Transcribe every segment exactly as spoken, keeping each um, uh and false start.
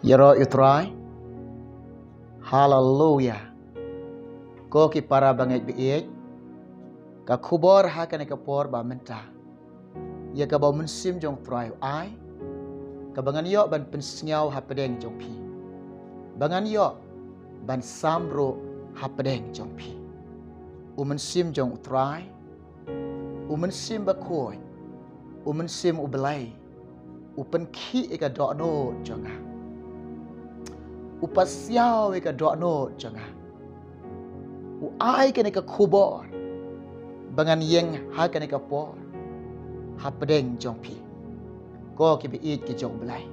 Ïaroh ïa u Trai. Haleluya. Ko ki para bangeit baieit, ka khubor ha kane ka por ba mynta, ïa kaba u Mynsiem jong u Trai u ai, kaba ngan ïoh ban pynsngew hapdeng jong phi, ba ngan ïoh ban sam ruh hapdeng jong phi. U Mynsiem jong u Trai, u Mynsiem Bakhuid, u Mynsiem u Blei, u pynkhih ïa ka dohnud jong nga, u pasiaw ïa ka dohnud jong nga, u ai kane ka khubor ba ngan ïeng ha kane ka por hapdeng jong phi. Ko ki baieit ki jong u Blei,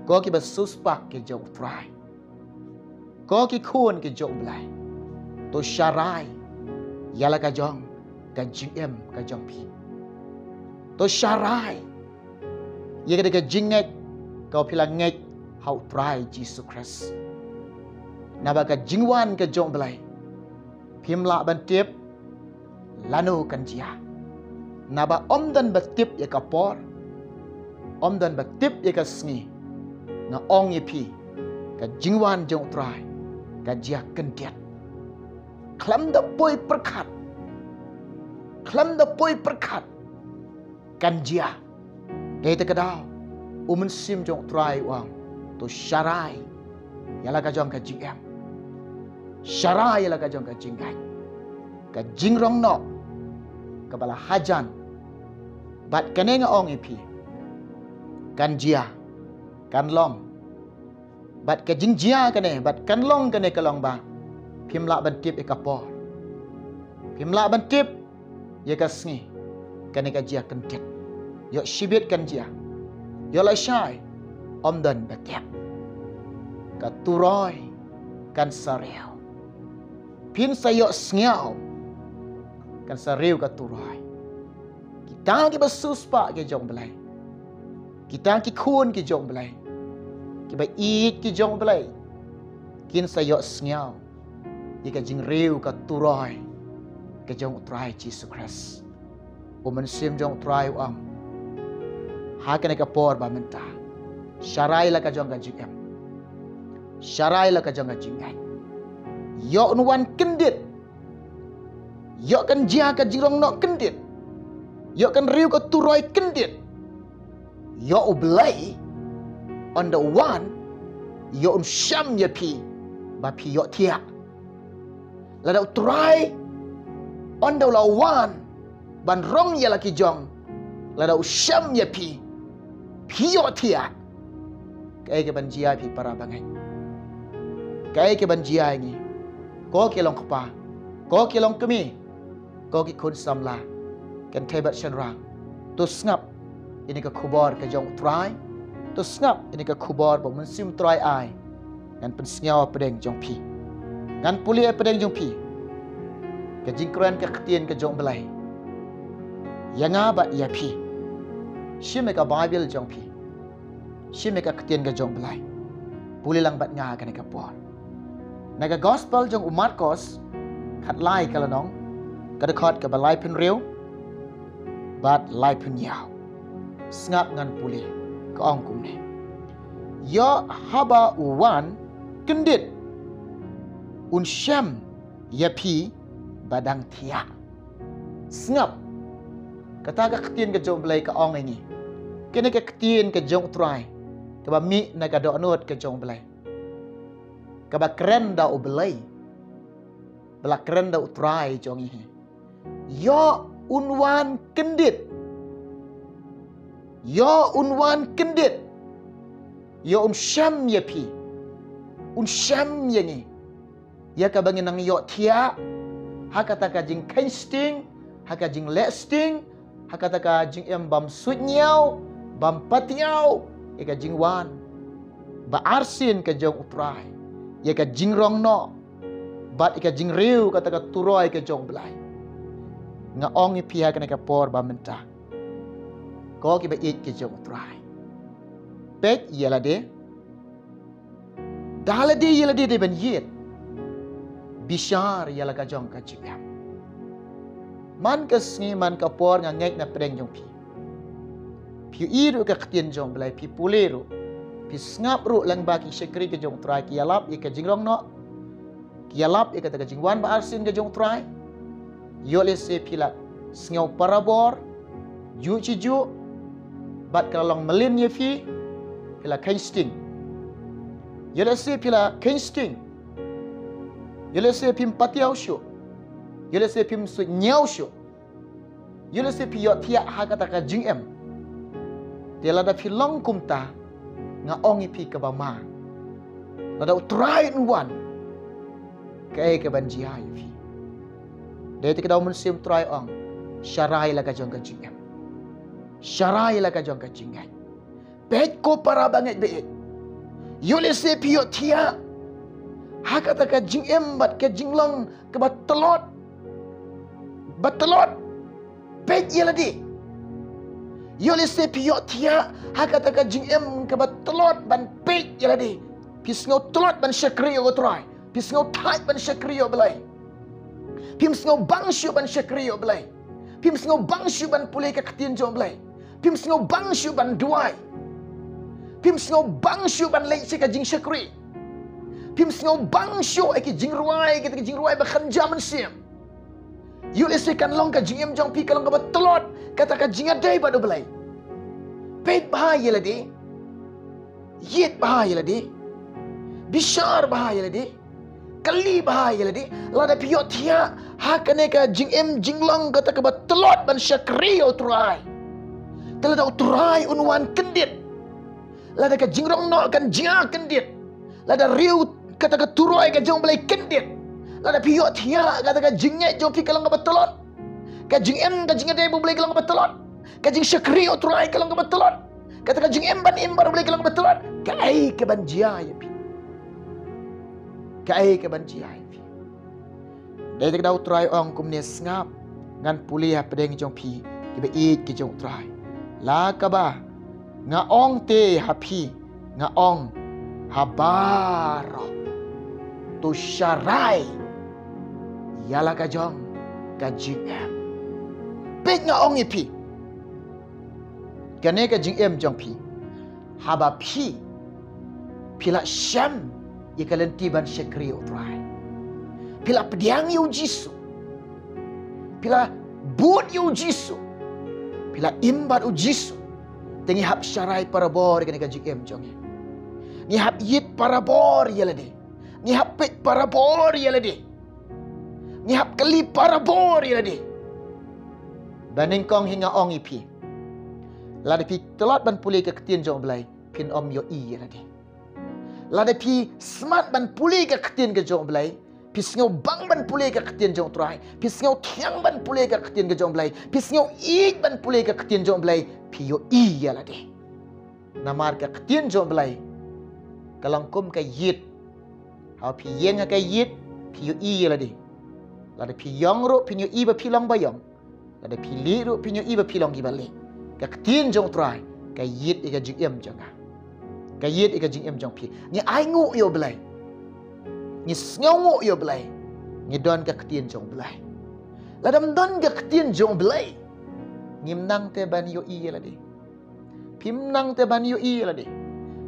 ko kiba siewspah ki jong u Trai, ko ki khun ki jong u Blei, to sharai ïa la ka jong ka jingim ka jong phi. To sharai ïa ka, ka jingngeit kaba phi la ngeit ha u Trai Jisu Khrist. Naba ka jingwan ka jong u Blei, phim lah ban tip lano kan jia. Naba ym don ba tip ïa ka por, ym don ba tip ïa ka sngi. Nga ong ïa phi, ka jingwan jong u Trai ka jia kyndit. Khlem da poi pyrkhat, khlem da poi pyrkhat, kan jia. Dei te ka daw u Mynsiem jong u Trai u ong, to sharai ïa la ka jong ka jingim, sharai ïa la ka jong ka jingngeit, ka jingrong noh kaba la hajan. Bad kane nga ong ïa phi, kan jia, kan long. Bad ka jingjia kane, bad kan long kane ka long ba phim lah ban tip ïa ka por, phim lah ban tip ïa ka sngi. Kane ka jia kyndit. Ïoh shibit kan jia, ïoh lashai, ym don ba tip. Ka turoi kan sa riew. Phin sa ïohsngew, kan sa riew ka turoi. Kita kiba siewspah ki jong u Blei, kita ki khun ki jong u Blei, kiba ïeit ki jong u Blei, kin sa ïohsngew ïa ka jingriew ka turoi ka jong u Trai Jisu Khrist. U Mynsiem jong u Trai u ong, ha kane ka por ba mynta, sharai la ka jong ka jingim, sharai la ka jong ka jingngeit. Ïoh un wan kyndit, ïoh kan jia ka jingrong noh kyndit, ïoh kan riew ka turoi kyndit. Ïoh u Blei, ynda u wan, ïoh un shem ïa phi ba phi ïohthiah. Lada u Trai, ynda u la wan ban rong ïa la ki jong, lada u shem ïa phi, phi ïohthiah. Kaei kaban jia ïa phi para bangeit? Kaei kaban jia ïa ngi? Ko ki long kpa, ko ki long kmie, ko ki khun samla, kynthei bad shynrang, to sngap ïa kane ka khubor ka jong u Trai. To sngap ïa kane ka khubor ba u Mynsiem u Trai ai. Ngan pynsngew hapdeng jong phi, ngan pule hapdeng jong phi ka jingkren ka ktien ka jong u Blei ïa nga bad ïa phi. Shim ïa ka Baibl jong phi, shim ïa ka ktien ka jong u Blei. Pule lang bad nga kane ka por na ka Gospel jong u Markos, khatlai ka lynnong, ka dkhot kaba laiphew hynriew bad laiphew hynñiew. Sngap, ngan pule. Ka ong kumne: Ïoh haba u wan kyndit, un shem ïa phi ba dang thiah. Sngap, kata ka ktien ka jong u Blei ka ong ïa ngi. Kane ka ktien ka jong u Trai kaba mih na ka dohnud ka jong u Blei, kaba kren da u Blei, ba la kren da u Trai jong ngi hi. Ïoh un wan kyndit, ïoh un wan kyndit, ïoh un shem ïa phi, un shem ïa ngi, ïa kaba ngi nang ïohthiah ha kata ka jingkheiñ sting, ha ka jingleh sting, ha kata ka jingim bym suidñiew, bym patiaw ïa ka jingwan ba arsien ka jong u Trai, ïa ka jingrong noh bad ïa ka jingriew kata ka turoi ka jong u Blei. Nga ong ïa phi ha kane ka por ba mynta, ko kiba ïeit ki jong u Trai, peit ïa lade, da lade ïa lade dei ban ïeit, bishar ïa la ka jong ka jingim. Man ka sngi man ka por nga ngeit na pdeng jong phi, phi ïohi ruh ka ktien jong u Blei, phi pule ruh, Phi sngap ruh lyngba ki shakri ka jong u Trai ki ïalap ïa ka jingrong noh, ki ïalap ïa kata ka jingwan ba arsien ka jong u Trai. Ïoh lehse phi la sngew parabor, juh shi juh, bad ka la long mlien ïa phi, phi la kheiñ sting. Ïoh lehse phi la kheiñ sting. Ïoh lehse phim patiaw shuh. Ïoh lehse phim suidñiew shuh. Ïoh lehse phi ïohthiah ha kata ka jingim. Te lada phi long kumta, nga ong ïa phi kaba ma, lada u Trai un wan, kaei kaban jia ïa phi? Dei te ka daw Mynsiem Trai ong, sharai la ka jong ka jingim. Sharai la ka jong ka jingngeit. Peit ko para bangeit baieit. Ïoh lehse phi ïohthiah ha kata ka jingim bad ka jinglong kaba tlot. Ba tlot. Peit ïa lade. Ïoh lehse phi ïohthiah ha kata ka jingim kaba tlot ban peit ïa lade. Phi sngew tlot ban shakri ïa u Trai. Phi sngew thait ban shakri ïa u Blei. Phim sngew bang shuh ban shakri ïa u Blei. Phim sngew bang shuh ban pule ka ktien jong u Blei. Phim sngew bang shuh ban duwai. Phim sngew bang shuh ban leit sha ka jingshakri. Phim sngew bang shuh ïa ki jingrwai, ïa ki jingrwai ba kynja mynsiem. Ïoh lehse kan long ka jingim jong phi ka long kaba tlot, kata ka jingïadei bad u Blei. Peit bha ïa lade. Ïit bha ïa lade. Bishar bha ïa lade. Kylli bha ïa lade. Lada phi ïohthiah ha kane ka jingim jinglong kata kaba tlot ban shakri ïa u Trai. Te lada u Trai un wan kyndit, lada ka jingrong noh kan jia kyndit, lada riew kata ka turoi ka jong u Blei kyndit, lada phi ïohthiah kata ka jingngeit jong phi ka long kaba tlot, ka jingim ka jingïadei bad u Blei ka long kaba tlot, ka jingshakri ïa u Trai ka long kaba tlot, kata ka jingim ban im bad u Blei ka long kaba tlot, kaei kaban jia ïa phi? Kaei kaban jia ïa phi? Dei te ka daw u Trai ong kumne, sngap, ngan pule hapdeng jong phi kiba ïeit ki jong u Trai. La kaba nga ong te ha phi, nga ong ha baroh, to sharai ïa la ka jong ka jingim. Peit nga ong ïa phi, kane ka jingim jong phi, haba phi, phi la shem ïa ka lynti ban shakri ïa u Trai, phi la pdiang ïa u Jisu, phi la bud ïa u Jisu, phi la im bad u Jisu, te ngi hap sharai parabor ïa kane ka jingim jong ngi. Ngi hap ïit parabor ïa lade. Ngi hap peit parabor ïa lade. Ngi hap kylli parabor ïa lade. Ba nyngkong hi nga ong ïa phi, lada phi tlot ban pule ka ktien jong u Blei, phin ym ïohi ïa lade. Lada phi smat ban pule ka ktien ka jong u Blei, phi sngew bang ban pule ka ktien jong u Trai, phi sngew thiang ban pule ka ktien ka jong u Blei, phi sngew ïeit ban pule ka ktien jong u Blei, phi ïohi ïa lade. Namar ka ktien jong u Blei ka long kum ka ïit. Haba phi ïeng ha ka ïit, phi ïohi ïa lade. Lada phi ïong ruh, phin ïohi ba phi long ba ïong. Lada phi lieh ruh, phin ïohi ba phi long kiba lieh. Ka ktien jong u Trai ka ïit ïa ka jingim jong nga, ka ïit ïa ka jingim jong phi. Ngi ainguh ïa u Blei, ngi sngewnguh ïa u Blei, ngi don ka ktien jong u Blei. Lada ym don ka ktien jong u Blei, ngim nang te ban ïohi ïa lade. Phim nang te ban ïohi ïa lade.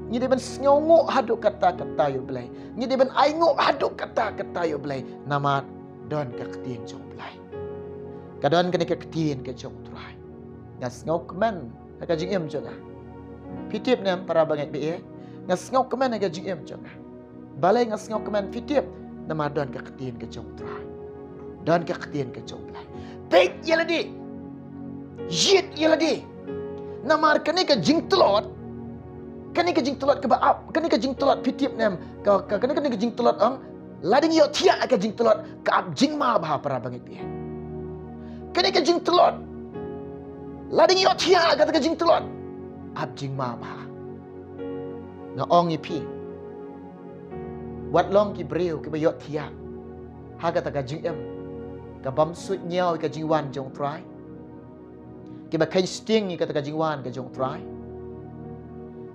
Ngi dei ban sngewnguh haduh katta katta ïa u Blei. Ngi dei ban ainguh haduh katta katta ïa u Blei. Namar don ka ktien jong u Blei. Ka don kane ka ktien ka jong u Trai. Nga sngewkmen ha ka jingim jong nga. Phi tip ne em, para bangeit baieit? Nga sngewkmen ha ka jingim jong nga. Balei nga sngewkmen, phi tip? Namar don ka ktien ka jong u Trai. Don ka ktien ka jong u Blei. Peit ïa lade. Ïit ïa lade. Namar kane ka jingtlot, kane ka jingtlot kaba ap, kane ka jingtlot, phi tip ne em, ka, ka, kane, kane ka jingtlot ong, lada ngi ïohthiah ha ka jingtlot, ka ap jingma bha, para bangeit baieit. Kane ka jingtlot, lada ngi ïohthiah ha kata ka jingtlot, ap jingma bha. Nga ong ïa phi, wat long ki briew kiba ïohthiah ha kata ka jingim ka bym suidñiew ïa ka jingwan jong u Trai, kiba kheiñ sting ïa kata ka jingwan ka jong u Trai,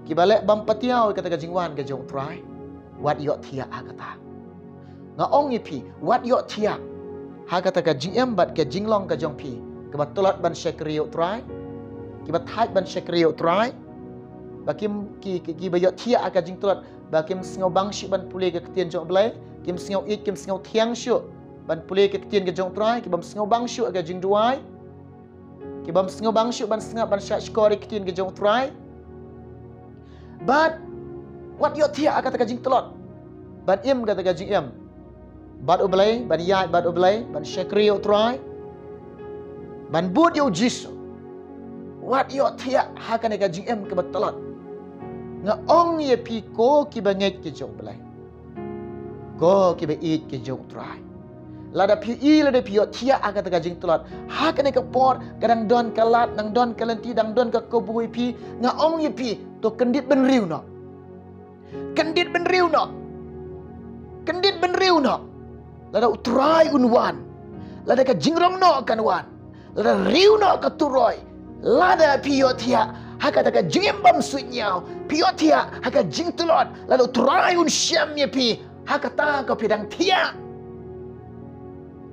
kiba leh bym patiaw ïa kata ka jingwan ka jong u Trai. Wat ïohthiah ha kata. Nga ong ïa phi, wat ïohthiah ha kata ka jingim bad ka jinglong ka jong phi, kaba tlot ban shakri ïa u Trai, kiba thait ban shakri ïa u Trai. ba kim ki, ki, ki ba ïohthiah ha ka jingtlot, ba kim sngew bang shuh ban pule ka ktien jong U Blei, kim sngew ïeit, kim sngew thiang shuh ban pule ka ktien ka jong U Trai, ki bym sngew bang shuh ha ka jingduwai, ki bym sngew bang shuh ban sngap, ban shah shkor ïa ka ktien ka jong U Trai. Bad wat ïohthiah ha kata ka jingtlot ban im kata ka jingim bad U Blei, ban ïaid bad U Blei, ban shakri ïa U Trai, ban bud ïa U Jisu. Wat ïohthiah ha kane ka jingim kaba tlot. Nga ong ïa phi, ko ki ba ngeit ki jong U Blei, ko ki ba ïeit ki jong U Trai, lada phi i, lada phi ïohthiah ha kata ka jingtlot, ha kane ka por ka dang don ka lad, dang don ka lynti, dang don ka kabu ïa phi, nga ong ïa phi, to kyndit bynriew noh. Kyndit bynriew noh. Kyndit bynriew noh. Lada U Trai un wan, lada ka jingrong noh kan wan, lada riew noh ka turoi, lada phi ïohthiah ha kata ka jingim bym suidñiaw, phi ïohthiah ha ka jingtlot, lada U Trai un shem ïa phi ha kata ka phi dang thiah.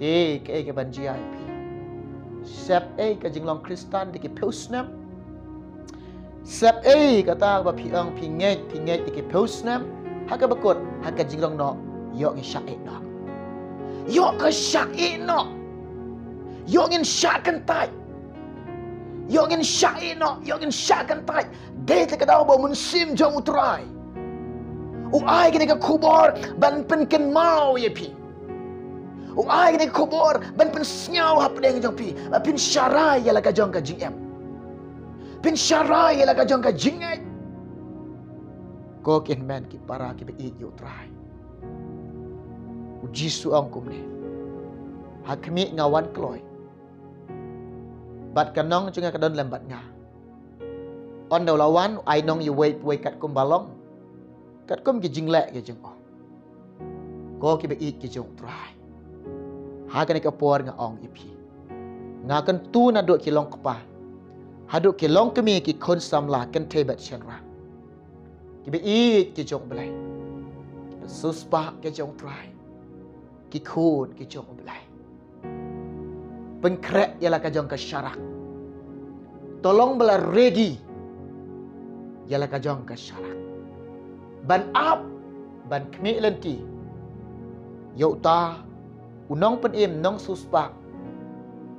Te kaei ka ban jia ïa phi? Sep ei ka jinglong Khristan da ki phew snem? Sep ei kata ba phi ong phi ngeit, phi ngeit da ki phew snem? Ha kaba kut, ha ka jingrong noh, ïoh ngin shah ïeh noh. Ïoh ka shah ïeh noh. Ïoh ngin shah kyntait. Ïoh ngin shah ïeh noh, ïoh ngin shah kyntait. Dei te ka daw ba u Mynsiem jong U Trai u ai kane ka khubor ban pynkynmaw ïa phi. U ai kane ka khubor ban pynsngew hapdeng jong phi, ba phin sharai ïa la ka jong ka jingim, phin sharai ïa la ka jong ka jingngeit. Ko ki hynmen ki para ki ba ïeit ïa U Trai, U Jisu ong kumne: Ha khmih nga wan kloi, bad ka nong jong nga ka don lem bad nga. Ynda u la wan, u ai nong ïa uwei pa uwei katkum ba long, katkum ki jingleh ki jong u. Ko ki ba ïeit ki jong U Trai, ha kane ka por nga ong ïa phi, nga kyntu naduh ki long kpa haduh ki long kmie, ki khun samla, kynthei bad shynrang, ki ba ïeit ki jong U Blei, ki ba siewspah ki jong U Trai, ki khun ki jong U Blei. Pynkhreh ïa la ka jong ka sharak. To long ba la ready ïa la ka jong ka sharak ban ap, ban khmih lynti ïa uta u nongpynim, nongsiewspah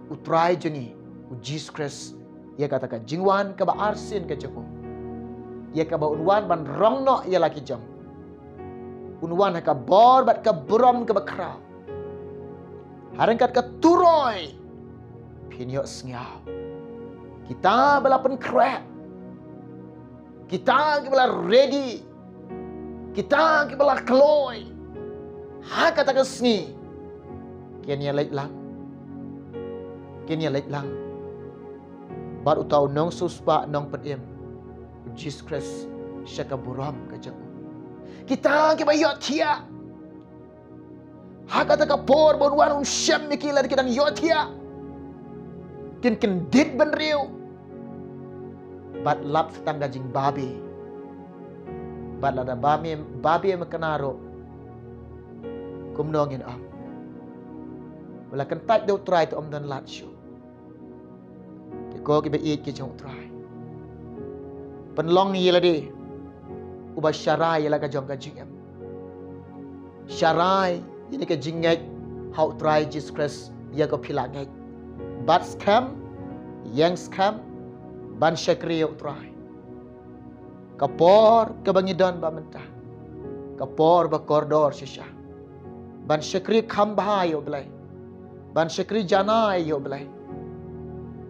U Trai jong ngi, U Jisu Khrist, ïa kata ka jingwan kaba arsien ka jong u, ïa kaba un wan ban rong noh ïa la ki jong. Un wan ha ka bor bad ka burom kaba khraw. Ha ryngkat ka turoi phin ïohsngew. Kita ba la pynkhreh, kita ki ba la ready, kita ki ba la kloi, ha kata ka sngi kin ïa leit lang, kin ïa leit lang bad uta u nongsiewspah, nongpynim, U Jisu Khrist, sha ka burom ka jong u. Kita ki ba ïohthiah, ha kata ka por ba un wan un shem ïa ki lada ki dang ïohthiah, kin kyndit bynriew bad lap tang ka jingbabe. Bad lada babe, babe ma kane ruh, kumno ngin ong? Ba la kyntait da U Trai te ym don lad shuh. Te ko ki ba ïeit ki jong U Trai, pynlong ïa lade uba sharai ïa la ka jong ka jingim. Sharai ïa kane ka jingngeit ha U Trai Jisu Khrist ïa kaba phi la ngeit. Bat skhem, ïeng skhem ban shakri ïa U Trai. Ka por kaba ngi don ba mynta, ka por ba kordor shisha ban shakri kham bha ïa U Blei, ban shakri janai ïa U Blei,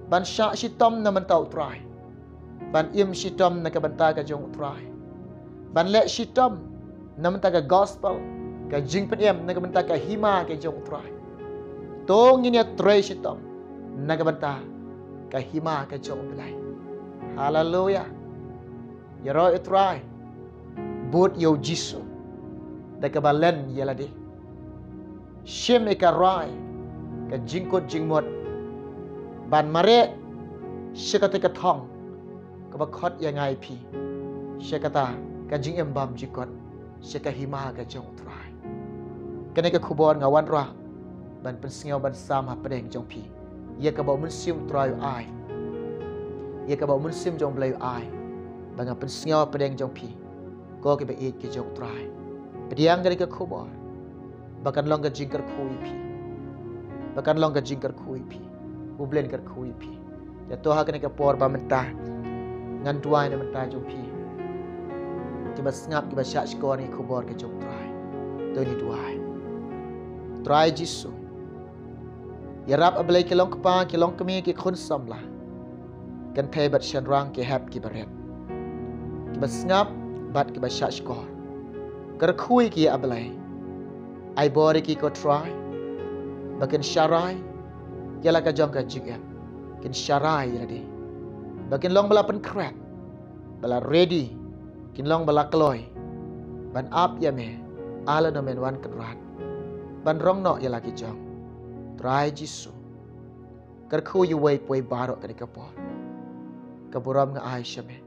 ban shah shitom na bynta U Trai, ban im shitom na ka bynta ka jong U Trai, ban leh shitom na bynta ka gospel, ka jingpynim na ka bynta ka hima ka jong U Trai. To ngin ïa trei shitom na ka bynta ka hima ka jong U Blei. Haleluya. Ïaroh ïa U Trai, bud ïa U Jisu da kaba len ïa lade. Shim ïa ka rai, ka jingkut jingmut ban mareh sha kata ka thong kaba khot ïa nga ïa phi sha kata ka jingim bymjukut, sha ka hima ka jong U Trai. Kane ka khubor nga wanrah ban pynsngew, ban sam hapdeng jong phi ïa kaba U Mynsiem U Trai u ai, ïa kaba U Mynsiem jong U Blei u ai. ba nga pynsngew pdeng jong phi, ko kiba ïeit ki jong U Trai. Pdiang kane ka khubor ba kan long ka jingkyrkhu ïa phi, ba kan long ka jingkyrkhu ïa phi. U Blei un kyrkhu ïa phi. Ïa to ha kane ka por ba mynta ngan duwai na bynta jong phi kiba sngap, kiba shahshkor ïa ka khubor ka jong U Trai. To ngin duwai. Trai Jisu, ïarap, A Blei, ki long kpa, ki long kmie, ki khun samla, kynthei bad shynrang, ki hep, ki barit, kiba sngap bad kiba shahshkor. Kyrkhu ïa ki, A Blei. Ai bor ïa ki, ko Trai, ba kin sharai ïa la ka jong ka jingim, kin sharai ïa lade, ba kin long ba la pynkhreh, ba la ready, kin long ba la kloi ban ap ïa me ha la u Nongmynwan Kynrad, ban rong noh ïa la ki jong. Trai Jisu, kyrkhu ïa uwei pa uwei baroh kane ka por. Ka burom nga ai sha me,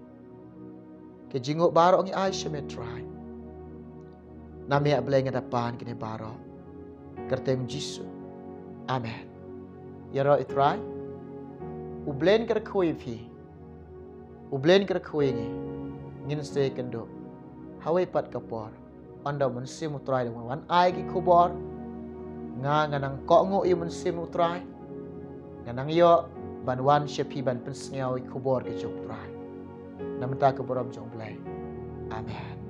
ka jingnguh baroh nga ai sha me, Trai. Na me, A Blei, nga da pan kine baroh. Kyrteng Jisu. Amen. Ïaroh ïa U Trai. U Blei un kyrkhu ïa phi. U Blei un kyrkhu ïa ngi. Ngin sa ïakynduh ha kawei pat ka por, ynda U Mynsiem U Trai u la wan ai ki khubor. Nga, nga nang kohnguh ïa U Mynsiem U Trai. Nga nang ïoh ban wan sha phi ban pynsngew ïa ki khubor ki jong U Trai. Na bynta ka burom jong U Blei. Amen.